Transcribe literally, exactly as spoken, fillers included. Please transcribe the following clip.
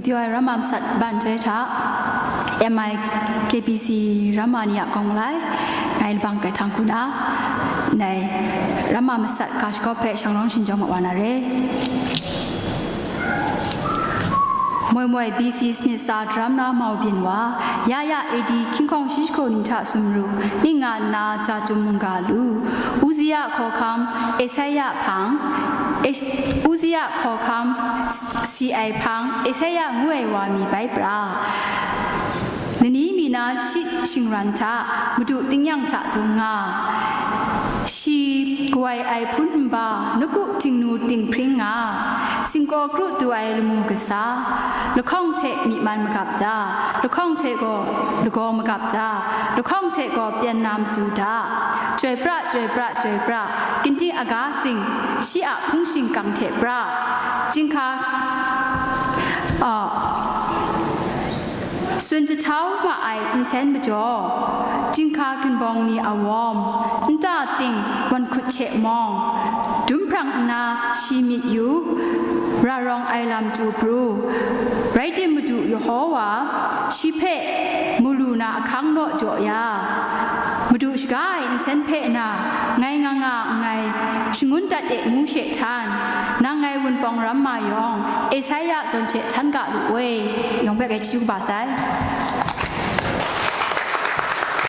Pyaw ai ramma masat ban joi hta, M I K B C ramma ni a kawng malai, ngai labang kai htang hku na, ndai ramma masat ga shagawp hpe shanglawng shingjawng ma wa na re. Moi moi B C sanit tsa daram na mau byin wa, ya ya A D hkying hkawng shi jahku ning hta sumru, ning nga nna ja chyum mungga lu, Uzia hkawhkam, Esaia hpang, Es- Uzia hkawhkam, si ai hpang, Esaia ngu ai wa mi bai pra. Nani mi na shi shingran hta, Madu tingnyang hta dung nga. Shi kawai ai hpun nba, nawku htingnu ting hpring nga. Singkaw kru tu ai lamu kasa, lahkawng hte myi man magap ta, lahkawng hte gaw lagaw magap ta, lahkawng hte gaw pyan na matu ta. Chyoi pra, chyoi pra, chyoi pra, ginding aga ting, shi a hpung shingkang hte pra. Jinghka, a, tsun jahtau ma ai nsen majaw, jinghka ginbawng ni a wawm, nta ting wan hkut hte mawng, dum hprang nna shi myit yu, ra rawng ai lam chyu pru. Rai tim, Madu Yehowa shi hpe mu lu na ahkang naw jaw ya, Madu shaga ai nsen hpe na, ngai nga nga nngai, shangun dat e ngu she htan, nang ngai Wunpawng ramma yawng, Esaia zawn hte htan ga lu oi, yawng hpe ngai chyeju kaba sai.